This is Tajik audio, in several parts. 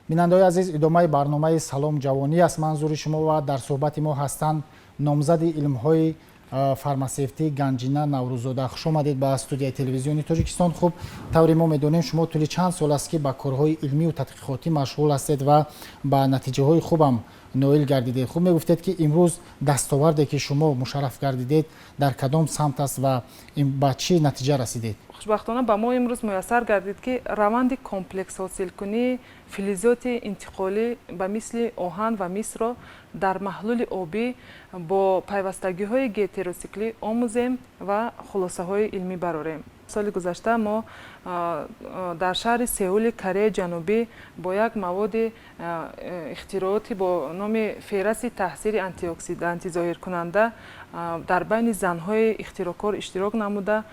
Бинандаҳои азиз, идомаи барномаи «Салом ҷавонӣ» аст манзури шумо ва дар суҳбати мо ҳастанд номзади илмҳои фармасевтӣ Ганҷина Наврӯзода. Хуш омадед ба студияи Телевизиони Тоҷикистон. Хуб, тавре мо медонем, шумо тӯли чанд сол аст, ки ба корҳои илмию тадқиқотӣ машғул ҳастед ва ба натиҷаҳои хубам ноил гардидед. Хуб, мегуфтед, ки имрӯз дастоварде, ки шумо мушарраф гардидед, дар кадом самт аст ва ба чӣ натиҷа расидед? Хушбахтона, ба мо имрӯз муяссар гардид, ки раванди комплекс ҳосилкунии филизоти интиқолӣ ба мисли оҳан ва мисро дар маҳлули обӣ бо пайвастагиҳои гетеросиклӣ омӯзем ва хулосаҳои илмӣ барорем. Соли гузашта мо дар шаҳри Сеули Кореяи Ҷанубӣ бо як маводи ихтирооти бо номи ферраси таъсири антиоксидантӣ зоҳиркунанда дар байни занҳои ихтироъкор иштирок намуда,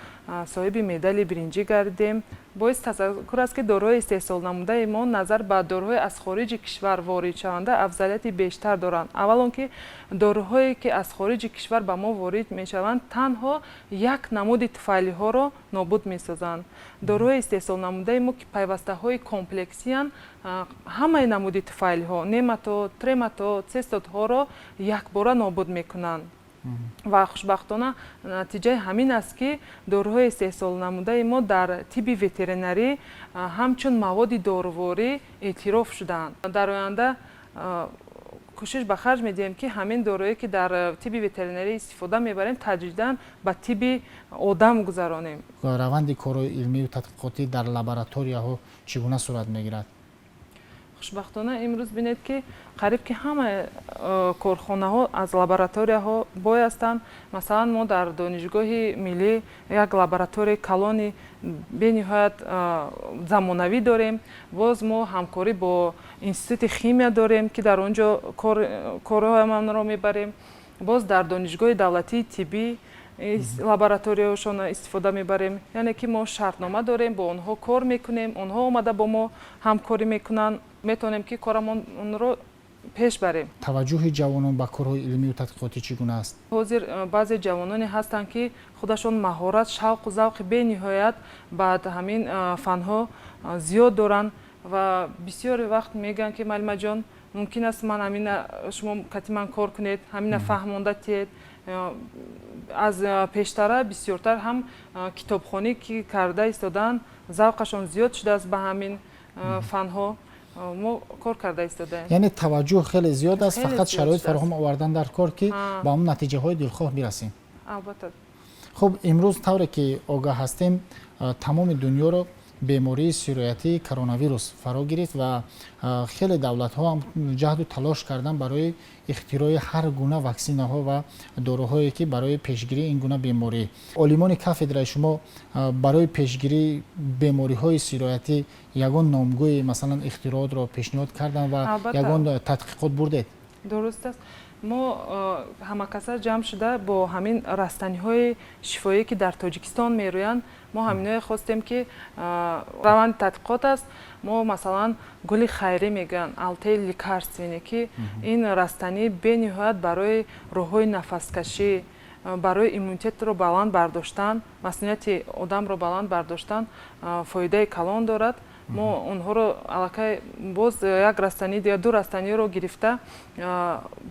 соҳиби медали биринҷӣ гардидем. Боиси тазаккур аст, ки доруҳои истеҳсолнамудаи мо назар ба доруҳои аз хориҷи кишвар воридшаванда афзалияти бештар доранд. Аввал он ки доруҳое, ки аз хориҷи кишвар ба мо ворид мешаванд, танҳо як намуди туфайлиҳоро нобуд месозанд. Доруҳои истеҳсолнамудаи мо, ки пайвастаҳои комплексиянд, ҳамаи намуди туфайлиҳо, нематод, трематод, цестодҳоро якбора нобуд мекунанд. Ва хушбахтона, натиҷаи ҳамин аст, ки доруҳои истеҳсолнамудаи мо дар тибби ветеринарӣ ҳамчун маводи доруворӣ эътироф шудаанд. Дар оянда кӯшиш ба харҷ медиҳем, ки ҳамин доруе, ки дар тибби ветеринарӣ истифода мебарем, таҷридан ба тибби одам гузаронем. Раванди корҳои илмию тадқиқотӣ дар лабораторияҳо чӣ гуна сурат мегирад? Хушбахтона, имрӯз бинед, ки қариб ки ҳама корхонаҳо аз лабораторияҳо бой ҳастанд. Масалан, мо дар Донишгоҳи миллӣ як лабораторияи калони бениҳоят замонавӣ дорем. Боз мо ҳамкорӣ бо Институти химия дорем, ки дар он ҷо корҳоямонро мебарем. Боз дар Донишгоҳи давлатии тиббӣ лабораторияшонро истифода мебарем. Яъне ки мо шартнома дорем, бо онҳо кор мекунем, онҳо омада бо мо ҳамкорӣ мекунанд, метавонем, ки корамонро пеш барем. Таваҷҷӯҳи ҷавонон ба корҳои илмию тадқиқотӣ чӣ гуна аст? Ҳозир баъзе ҷавононе ҳастанд, ки худашон маҳорат, шавқу завқи бениҳоят ба ҳамин фанҳо зиёд доранд ва бисёре вақт мегӯянд, ки муаллимаҷон, мумкин аст ман ҳамина, шумо кати ман кор кунед, ҳамина фаҳмонда тиед. Аз пештара бисёртар ҳам китобхонӣ ки карда истодаанд, завқашон зиёд шудааст ба ҳамин фанҳо. Мо кор карда истодаем. Яъне таваҷҷӯҳ хеле зиёд аст, фақат шароит фароҳам овардан дар кор, ки ба он натиҷаҳои дилхоҳ бирасем. Албатта. Хуб, имрӯз, тавре ки огаҳ ҳастем, тамоми дунёро бемории сироятии коронавирус фаро гирифт ва хеле давлатҳо ҳам ҷаҳду талош карданд барои ихтирои ҳар гуна ваксинаҳо ва доруҳое, ки барои пешгирии ин гуна беморӣ. Олимони кафедраи шумо барои пешгирии бемориҳои сироятӣ ягон номгӯи, масалан, ихтироотро пешниҳод карданд ва ягон тадқиқот бурдед? Дуруст аст. Мо ҳамакаса ҷамъ шуда бо ҳамин растаниҳои шифоӣ, ки дар Тоҷикистон мерӯянд, мо ҳаминое хостем, ки раванди тадқиқот аст. Мо, масалан, гули хайрӣ мегӯянд, алтей лекарственный, ки ин растанӣ бениҳоят барои роҳҳои нафаскашӣ, барои иммунитетро баланд бардоштан, масунияти одамро баланд бардоштан фоидаи калон дорад. Мо онҳоро аллакай боз як растанӣ ё ду растаниро гирифта,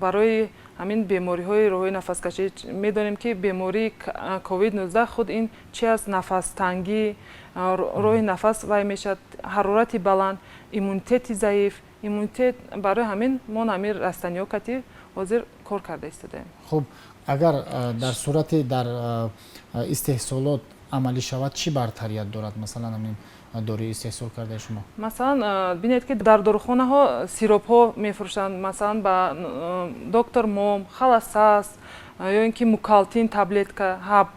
барои ҳамин бемориҳои роҳҳои нафаскашӣ, медонем, ки бемории COVID-19 худ ин чи аст? Нафастангӣ, роҳи нафас вай мешавад, ҳарорати баланд, иммунитети заиф, иммунитет. Барои ҳамин мо ҳамин растаниҳо кати ҳозир кор карда истодаем. Хуб, агар дар сурати дар истеҳсолот амалӣ шавад, чӣ бартарият дорад, масалан, ҳамин доруи истеҳсол кардаи шумо? Масалан, бинед, ки дар дорухонаҳо сиропҳо мефурӯшанд, масалан, ба Доктор Мом, Холосас ё ин ки Мукалтин таблетка ҳаб,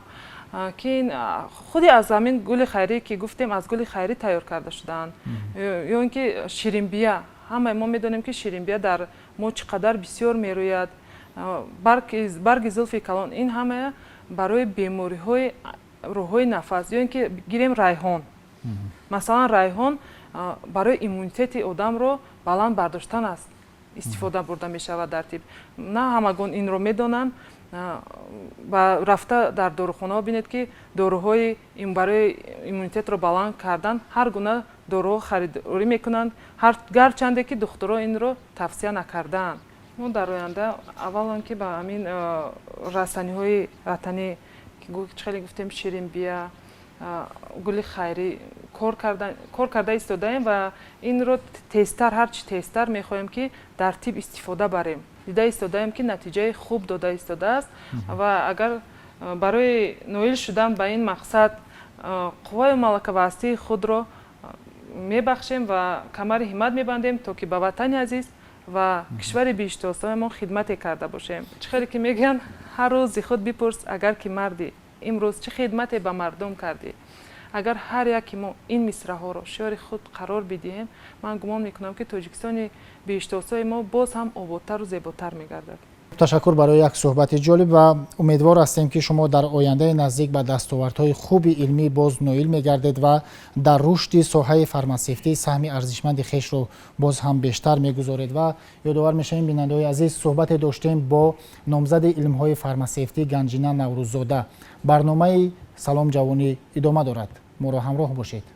ки ин худи аз ҳамин гули хайрӣ, ки гуфтем, аз гули хайрӣ тайёр карда шудаанд. Ё ин ки ширинбия. Ҳамаи мо медонем, ки ширинбия дар мо чӣ қадар бисёр мерӯяд, барги зулфи калон. Ин ҳама барои бемориҳои роҳҳои нафас. Ё ин ки гирем райҳон, масалан, райҳон барои иммунитети одамро баланд бардоштан аст, истифода бурда мешавад дар тиб. На ҳамагон инро медонанд. Ба рафта дар дорухонаҳо бинед, ки доруҳои барои иммунитетро баланд кардан ҳар гуна. Доруҳо харидорӣ мекунанд, гарчанде ки духтурон инро тавсия накардаанд. Мо дар оянда аввалан ки ба ҳамин растаниҳои ватанӣ, чӣ хеле гуфтем, ширинбия, гули хайрӣ кор карда истодаем ва инро тезтар, ҳарчи тезтар мехоҳем, ки дар тиб истифода барем. Дида истодаем, ки натиҷаи хуб дода истодааст ва агар барои ноил шудан ба ин мақсад қувваю малака ва ҳастии худро мебахшем ва камари ҳиммат мебандем, то ки ба ватани азиз ва кишвари биҳиштосоямон хидмате карда бошем. Чӣ хеле ки мегӯянд, ҳар рӯзи худ бипурс, агар ки мардӣ, имрӯз чӣ хидмате ба мардум кардӣ? Агар ҳар яке мо ин мисраҳоро шиёри худ қарор бидиҳем, ман гумон мекунам, ки Тоҷикистони биҳиштосои мо боз ҳам ободтару зеботар мегардад. Ташаккур барои як суҳбати ҷолиб ва умедвор ҳастем, ки шумо дар ояндаи наздик ба дастовардҳои хуби илмӣ боз ноил мегардед ва дар рушди соҳаи фармасевтӣ саҳми арзишманди хешро боз ҳам бештар мегузоред. Ва ёдовар мешавем, бинандаҳои азиз, суҳбате доштем бо номзади илмҳои фармасевтӣ Ганҷина Наврӯззода. Барномаи «Салом ҷавонӣ» идома дорад, моро ҳамроҳ бошед.